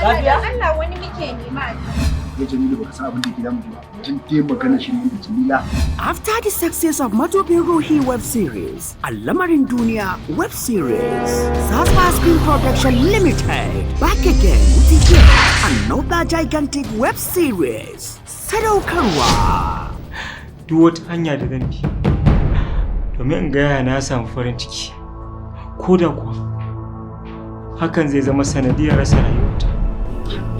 Allah, dan Allah, wani muke nema. Ya Jamilu, baka san abin da ke damu ba. Tun dai magana shi ne da Jamila. After the success of Madubin Ruhi web series, Alamarin Duniya web series, Sasba Screen Production Limited, back again with yet another gigantic web series, Sadaukarwa. Duk wata hanya da zan bi domin in gaya na samu farin ciki, ko da kuwa hakan zai zama sanadiyar rasa rayuwata.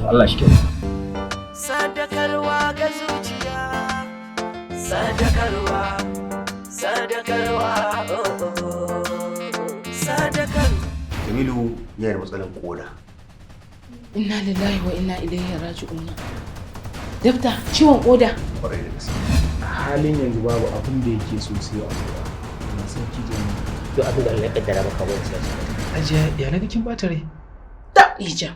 Allah shi kyauta. Sadakarwa ga zuciya, sadakarwa, sadakarwa, oh, oh, sadakarwa. Jamilu yana da matsalar koda. Inna lillahi wa inna ilaihi raji'un. Dakta, ciwon koda? Kwarai da gaske. A halin yanzu babu abin da yake so sai a na sarki Jamilu. Duk abin da Allah ya kaddara maka, wani sai ya Ajiya, ya na kin bata rai? Da ija.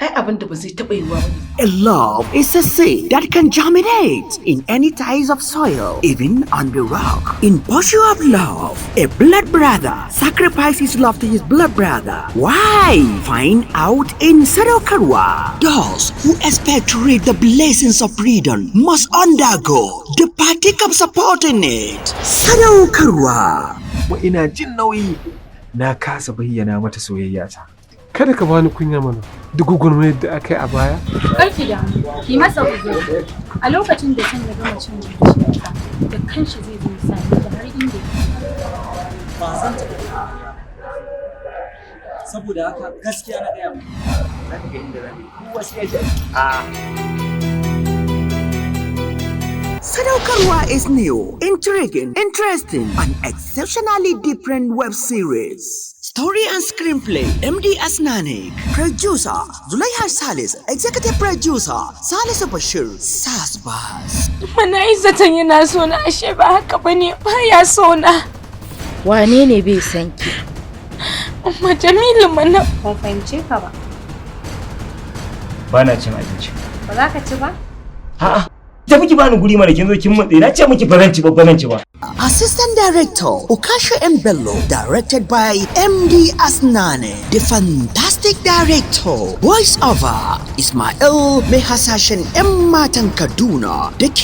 Ai abin da ba zai taɓa yiwuwa ba ne. A love is a seed that can germinate in any types of soil, even on the rock. In pursuit of love, a blood brother sacrifices love to his blood brother. Why? Find out in Sadaukarwa. Those who expect to reap the blessings of freedom must undergo the fatigue of supporting it. Sadaukarwa. Kuma ina jin nauyi na kasa bayyana mata soyayya ta. Kada ka bani kunya mana, duk gwagwarmayar da aka yi a baya. Karki damu, ki masa uzuri. A lokacin da son ya gama cin zuciyarsa, da kanshi zai zo ya same ki har inda yake. Ba zan taɓa, saboda haka gaskiya na gaya maka. Za ka ga inda za mu yi, kowa sai ya ji a Sadaukarwa is new, intriguing, interesting, and exceptionally different web series. Story and screenplay, MD Asnanik. Producer, Zulaiha Salis. Executive Producer, Salisu Bashir. Sasbas. Mana yi zaton yana so na, ashe ba haka bane, baya so na. Wane ne bai san ki? Amma Jamilu mana. Ban fahimce ka ba. Ba na cin abinci. Ba za ka ci ba? A'a, tafi ki bani guri mana, kin zo kin matse. Na ce miki ba zan ci ba, ba zan ci ba. Assistant Director, Ukasha M. Bello. Directed by MD Asnane. The fantastic director. Voice over, Ismail Mehasashen M. Matan Kaduna. The